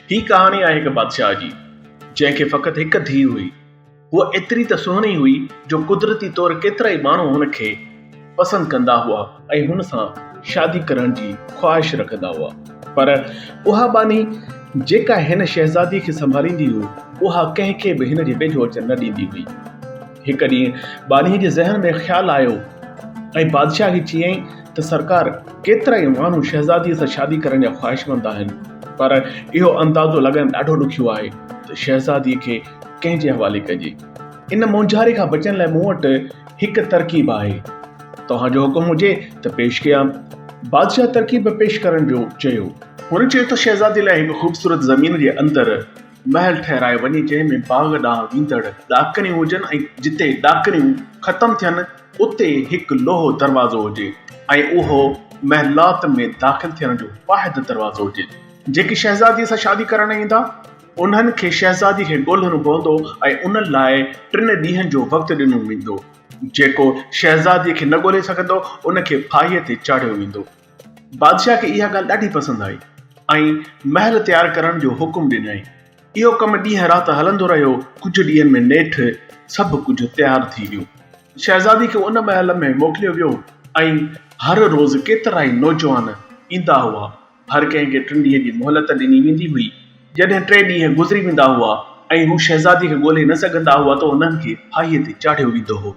هي ڪهاڻي آهي هڪ بادشاهه جي، جنهن کي فقط هڪ ڌيء هئي. هوء ايتري ته سهڻي هئي جو قدرتي طور ڪيترائي ماڻهو هن کي پسند ڪندا هئا ۽ هن سان شادي ڪرڻ جي خواهش رکندا هئا. پر اها ٻانهي جيڪا هن شهزادي کي سنڀاليندي هئي، اها ڪنهن کي به هن جي ويجهو اچڻ نه ڏيندي هئي. هڪ ڏينهن ٻانهيء جي ذهن ۾ خيال آيو ۽ بادشاهه کي چيائين ته سرڪار ڪيترائي ماڻهو شهزاديء سان شادي ڪرڻ جا خواهشمند آهن، پر اهو اندازو لڳائڻ ڏاڍو ڏکيو آهي ته شهزاديء کي ڪنهن جي حوالي ڪجي. ان مونجهاري کان بچڻ لاء مون وٽ هڪ ترڪيب آهي. توهان جو حڪم هجي ته پيش ڪيان. بادشاهه ترڪيب پيش ڪرڻ جو چيو. هن چيو ته شهزاديء لاء هڪ خوبصورت زمين جي اندر محل ٺهرايو وڃي جنهن ۾ باغ ڏانهن ويندڙ ڏاڪڻيون هجن ۽ جتي ڏاڪڻيون ختم ٿين اتي هڪ لوهو دروازو هجي ۽ اهو محلات ۾ داخل ٿيڻ جو واحد دروازو هجي. جيڪي شهزاديء سان شادي ڪرڻ ايندا انهن کي شهزادي کي ڳولهڻو پوندو ۽ ان لاء ٽن ڏينهن جو وقت ڏنو ويندو. جيڪو شهزاديء کي نه ڳولهي سگهندو ان کي ڦاهيء تي چاڙهيو ويندو. بادشاهه کي اها ڳالهه ڏاڍي پسند آئي ۽ محل تيار ڪرڻ جو حڪم ڏنائين. اهو ڪم ڏينهن رات هلندو رهيو. ڪجهه ڏينهن ۾ نيٺ سڀ ڪجهه تيار ٿي ويو. شهزادي کي ان محل ۾ موڪليو ويو ۽ هر روز ڪيترائي نوجوان ايندا هئا. هر ڪنهن کي ٽن ڏينهن جي مهلت ڏني ويندي هئي. جڏهن ٽي ڏينهن گذري ويندا هئا ۽ هو شهزادي کي ڳولي نه سگهندا هئا ته انهن کي ڦاهيء تي چاڙهيو ويندو هو.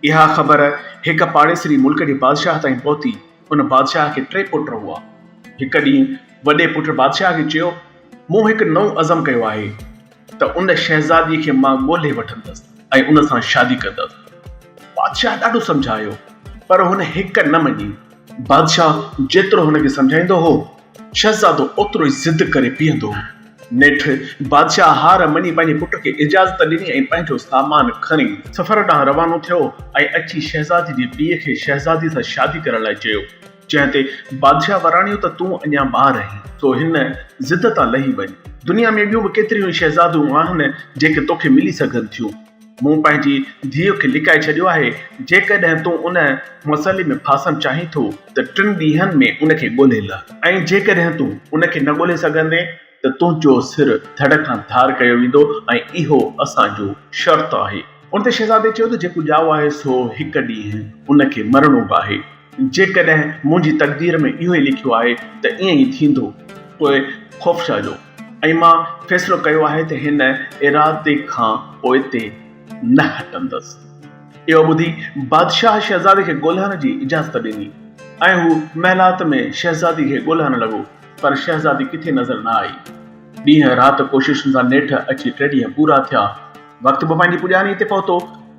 اها خبر هڪ پاڙيسري ملڪ جي بادشاهه تائين پهتي. ان بادشاهه کي ٽي پٽ هئا. هڪ ڏينهن وڏي پٽ بادشاهه کي چيو، مون هڪ نئون عزم ڪيو آهي ته ان شهزادي کي مان ڳولهي وٺندس ۽ ان سان شادي ڪندس. بادشاهه ڏاڍو سمجهايو، پر هن هڪ نه مڃي. بادشاهه جيترو هن کي سمجهائيندو هو، شهزادو اوترو ئي ضد ڪري بيهندو هو. نيٺ بادشاهه هار مڃي پنهنجي پٽ کي اجازت ڏني ۽ پنهنجو سامان کڻي سفر ڏانهن روانو ٿيو ۽ اچي شهزادي جي پيء کي شهزادي سان شادي ڪرڻ لاء چيو، جنهن تي بادشاهه وراڻيو ته تون اڃا ٻار آهين، سو هن ضد تان لهي وڃ. دنيا ۾ ٻيون به ڪيتريون ئي شهزاديون آهن، جيڪي توکي ملي سگهن ٿيون. مون پنهنجي ڌيء کي لڪائي ڇڏيو آهي، جيڪڏهن تون ان مسئلي ۾ ڦاسڻ چاهين ٿو ته ٽن ڏينهن ۾ ان کي ڳولهي لهه ۽ جيڪڏهن تون ان کي نه ڳولهي سگهندين ته تنهنجو سر ڌڙ کان ڌار ڪيو ويندو ۽ اهو اسان جو شرط آهي. ان تي شهزادي چيو ته جيڪو ڄائو آهي سو هڪ ڏينهن ان کي مرڻو به آهي، جيڪڏهن منهنجي تقدير ۾ اهو ئي لکيو آهي ته ائين ئي ٿيندو، پوء خوف ڇا جو؟ ۽ مان فيصلو ڪيو آهي ته هن ارادي کان پوئتي نه هٽندس. اهو ٻڌي بادشاهه شهزادي کي ڳولهڻ جي اجازت ڏني ۽ هو محلات ۾ شهزادي کي ڳولهڻ لڳو پر شهزادي ڪٿي نظر نه آئي. ڏينهن رات ڪوششن سان نيٺ اچي ٽي ڏينهن پورا ٿيا. وقت به پنهنجي پڄاڻي تي پهتو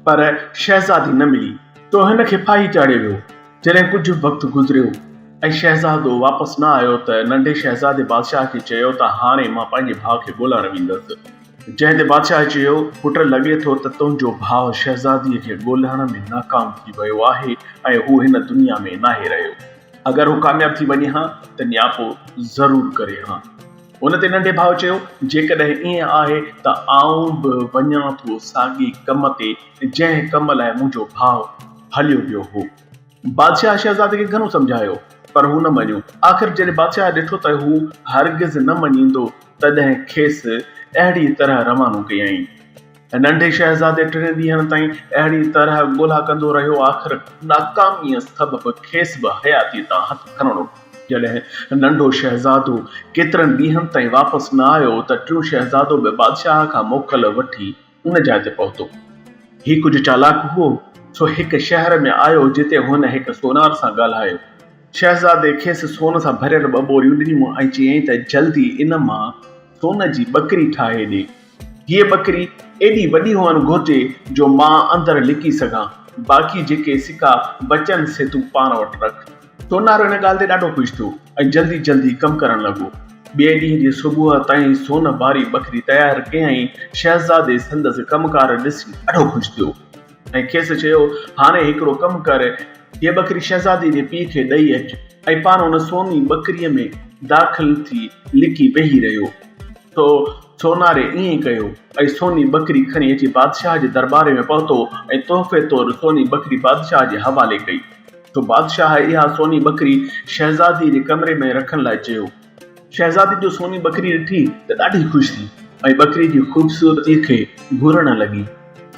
پر شهزادي نه ملي. سو هن کي ڦاهي چاڙهيو ويو. جڏهن ڪجهه وقت گذريو ۽ شهزادو واپس نه آيو ته ننڍي شهزادي بادشاهه کي چيو ته هاڻي مان پنهنجي ڀاء کي ڳولڻ ويندس. جنهن تي بادشاهه چيو، پٽ لڳي ٿو ته تنهنجو ڀاء شهزاديء کي ڳولڻ ۾ ناڪام ٿي ويو آهي ۽ هو هن دنيا ۾ ناهي رهيو. اگر هو ڪامياب ٿي وڃي ها ته نياپو ضرور ڪري ها. ان تي ننڍي ڀاء چيو، جيڪڏهن ائين آهي ته آئون به وڃان ٿو ساڳئي ڪم تي جنهن ڪم لاء منهنجو ڀاء هليو ويو هو. بادشاهه شهزادي کي گهڻو سمجهايو، پر هو نه مڃيو. آخر جڏهن بادشاهه ڏٺو ته هو هرگز نه مڃيندو، تڏهن کيس اهڙيء طرح روانو ڪيائين. ننڍي شهزادي ٽن ڏينهن تائين اهڙيء طرح ڳولا ڪندو رهيو. آخر ناڪاميء سبب کيس به حياتيء تان هٿ کڻڻو پيو. جڏهن ننڍو شهزادو ڪيترن ڏينهن تائين واپس نه آيو ته ٽيون شهزادو به بادشاهه کان موڪل وٺي ان جاء تي پهتو. هي ڪجهه چالاڪ هو، سو هڪ شهر ۾ آيو جتي هن هڪ سونار سان ڳالهايو. شهزادي کيس سون سان ڀريل ٻه ٻوريون ڏنيون ۽ چيائين ته جلدي ان مان سون جي ٻڪري ٺاهي ڏي. هيء ٻڪري ايڏي وڏي هئڻ گهرجي جو مان اندر لڪي سگهان، باقي جيڪي سڪا بچن سي تون پاڻ وٽ رک. سونارو ان ڳالهه تي ڏاڍو خوش ٿيو ۽ جلدي جلدي ڪم ڪرڻ لڳو. ٻئي ڏينهن جي صبح تائين سون واري ٻڪري تيار ڪيائين. شهزادي سندس ڪم ڪار ڏسي ڏاڍو خوش ٿيو ۽ کيس چيو، هاڻي هڪڙو ڪم ڪر، هيء ٻڪري شهزادي جي پيء کي ڏئي اچ ۽ پاڻ ان سوني ٻڪريء ۾ داخل ٿي لڪي ويهي رهيو. سو سوناري ائين ئي ڪيو ۽ سوني ٻڪري کڻي اچي بادشاهه جي درٻار ۾ پهتو ۽ تحفي طور سوني ٻڪري بادشاهه جي حوالي ڪئي. سو بادشاهه اها سوني ٻڪري شهزادي جي ڪمري ۾ رکڻ لاء چيو. شهزادي جو سوني ٻڪري ڏٺي ته ڏاڍي خوش ٿي ۽ ٻڪري جي خوبصورتي کي گهورڻ لڳي.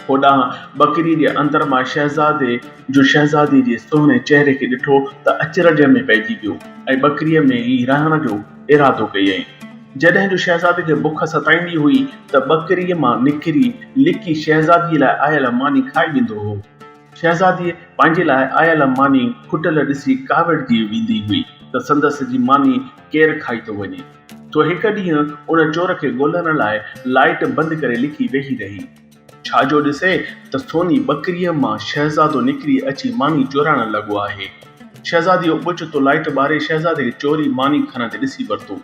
هوڏانهن ٻڪري جي اندر مان شهزادي جو شهزادي جي سهڻي چهري کي ڏٺو ته اچرج ۾ پئجي ويو ۽ ٻڪريء ۾ ئي رهڻ جو ارادو ڪيائين. جڏهن جو شهزادي کي بک ستائيندي هئي ته ٻڪريء مان نڪري لڪي شهزادي لاء آيل ماني کائي ويندو هو. شهزاديء پنهنجي لاء آيل ماني کٽل ڏسي ڪاوڙجي ويندي هئي ته سندس جي ماني ڪير کائي ٿو وڃي. سو هڪ ڏينهن ان چور کي ڳولڻ لاء لائيٽ بند ڪري لڪي ويهي رهي. ڇا جو ڏسي ته سوني ٻڪريء مان شهزادو نڪري اچي ماني چورائڻ لڳو آهي. شهزاديء اوچتو لائيٽ ٻاري شهزادي کي چوري ماني کڻندي ڏسي ورتو.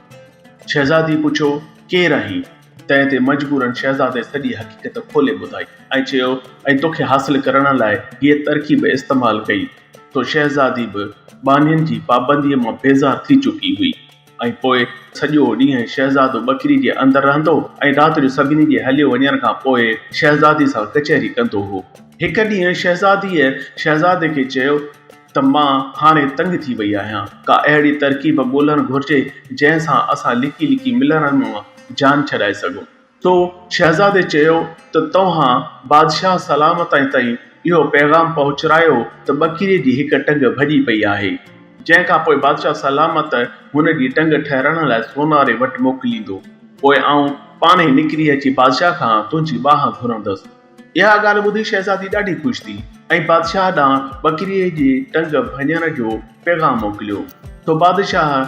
شهزاديء پڇيو، ڪير آهين؟ تنهن تي مجبورن شهزادي سڄي حقيقت کولي ٻڌائي ۽ چيو، ۽ توکي حاصل ڪرڻ لاء هيء ترڪيب استعمال ڪئي. سو شهزادي به ٻانهين جي پابنديء مان بيزار ٿي چڪي هئي ۽ پوء سڄو ڏينهن شهزادو ٻڪري جي اندر رهندو ۽ رات جو سڀني جي هليو وڃڻ کان پوء شهزادي سان ڪچهري ڪندو هو. هڪ ڏينهن شهزاديء شهزادي کي چيو ته مان هاڻي تنگ ٿي وئي آهيان، ڪا اهڙي ترڪيب ڳولڻ گهرجي، جنهن سان اسان لڪي لڪي ملڻ مان جان ڇڏائي سگهون. سو شهزادي چيو ته توهان بادشاهه سلامت تائين اهو پيغام پهچرايو ته ٻڪريء جي هڪ ٽنگ ڀڄي پئي آهي، جنهن کان پوء بادشاهه سلامت هن جي ٽنگ ٺهرائڻ لاء سوناري وٽ موڪليندو. پوء آئون پاڻهي نڪري اچي بادشاهه کان تنهنجي ٻانهن گهرندس. اها ڳالهه ٻڌي شهزادي ڏاڍي خوش ٿي ۽ بادشاهه ڏانهن ٻڪريء جي ٽنگ ڀڃڻ جو پيغام موڪليو. سو بادشاهه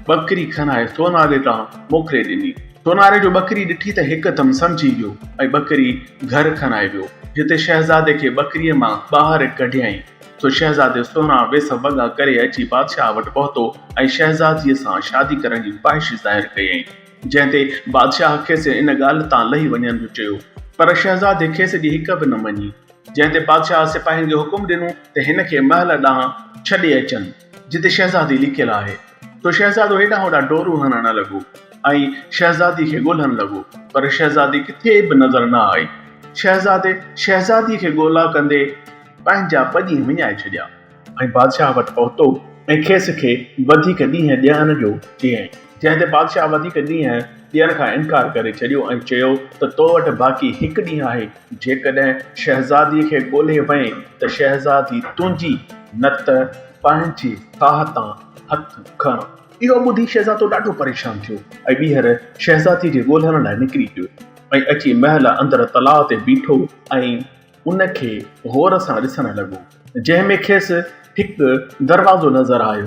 ٻڪري کڻائي سوناري ڏانهن موڪلي ڏني. سوناري جو ٻڪري ڏٺي ته هڪدم سمجهي ويو ۽ ٻڪري گهر کڻائي ويو، جتي شهزادي کي ٻڪريء مان ٻاهر ڪڍيائين. سو شهزادي سهڻا ويس وڳا ڪري اچي بادشاهه وٽ پهتو ۽ شهزاديء سان شادي ڪرڻ جي خواهش ظاهر ڪيائين. جنهن تي بادشاهه کيس ان ڳالهه تان لهي وڃڻ جو چيو، پر شهزادي کيس جي هڪ به نه مڃي، جنهن تي بادشاهه سپاهين کي حڪم ڏنو ته هن کي محل ڏانهن ڇڏي اچن، جتي شهزادي لڪيل آهي. سو شهزادو هيڏانهن هوڏانهن ڊورون هڻڻ لڳو ۽ شهزادي کي ڳولهڻ لڳو، پر شهزادي ڪٿي به نظر نه آئي. شهزادي شهزادي کي ڳولا ڪندي پنهنجا ٻه ڏينهن وڃائي ڇڏيا. ۽ بادشاهه وٽ پهتو ۽ کيس کي وڌيڪ ڏينهن ڏيڻ جو چيائين. جنهن تي بادشاهه وڌيڪ ڏينهن ڏيڻ کان انڪار ڪري ڇڏيو ۽ چيو ته تو وٽ باقي هڪ ڏينهن آهي، جيڪڏهن شهزاديء کي ڳولهي وئين ته شهزادي تنهنجي، نه ته پنهنجي ساهه تان هٿ کڻ. اهو ٻڌي شهزادو ڏاڍو پريشان ٿيو ۽ ٻيهر شهزاديء جي ڳولهڻ لاء نڪري پيو ۽ اچي محل اندر تلاء تي بيٺو ۽ ان کي غور سان ڏسڻ لڳو، جنهن ۾ کيس هڪ دروازو نظر آيو،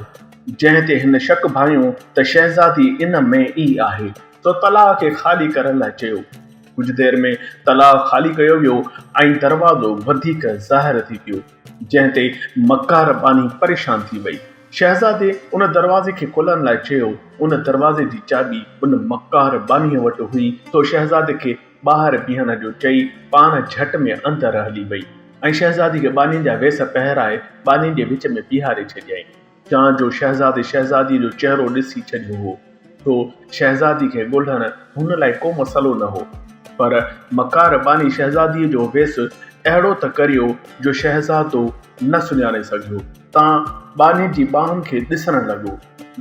جنهن تي هن شڪ ڀانيو ته شهزادي ان ۾ ئي آهي، سو تلاء کي خالي ڪرڻ لاء چيو. ڪجهه دير ۾ تلاء خالي ڪيو ويو ۽ دروازو وڌيڪ ظاهر ٿي پيو، جنهن تي مڪار ٻانهي پريشان ٿي وئي. شهزادي ان دروازي کي کولڻ لاء چيو، ان دروازي جي چاٻي ان مڪار ٻانهيء وٽ هئي، سو شهزادي کي ٻاهر بيهڻ جو چئي پاڻ جهٽ ۾ اندر هلي وئي ۽ شهزادي کي ٻانهين جا ويس پهرائي ٻانهين جي وچ ۾ بيهاري ڇڏيائين. جان جو شهزادي شهزاديء جو چهرو ڏسي ڇڏيو هو، سو شهزادي کي ڳولهڻ هن لاء ڪو مسئلو نه هو. پر مڪار ٻانهي شهزاديء جو ويس اهڙو ته ڪريو جو شهزادو نه سڃاڻي سگهيو، تان ٻانهين جي ٻانهن کي ڏسڻ لڳو،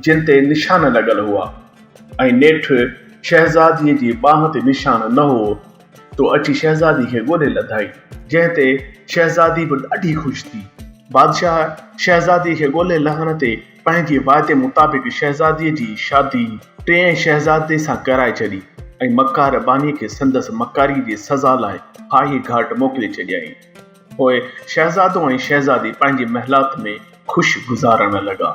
جن تي نشان لڳل هئا. ۽ نيٺ شهزاديء جي ٻانهن تي نشان نه هو، سو اچي شهزادي کي ڳولي لڌائين، جنهن تي شهزادي به ڏاڍي خوش ٿي. بادشاهه شهزاديء کي ڳولي لهڻ تي پنهنجي واعدي مطابق شهزاديء جي شادي ٽئين شهزادي سان ڪرائي ڇڏي ۽ مڪار ٻانهي کي سندس مڪاريء جي سزا لاء ڦاهي گهاٽ موڪلي ڇڏيائين. پوء شهزادو ۽ شهزادي پنهنجي محلات ۾ خوش گذارڻ لڳا.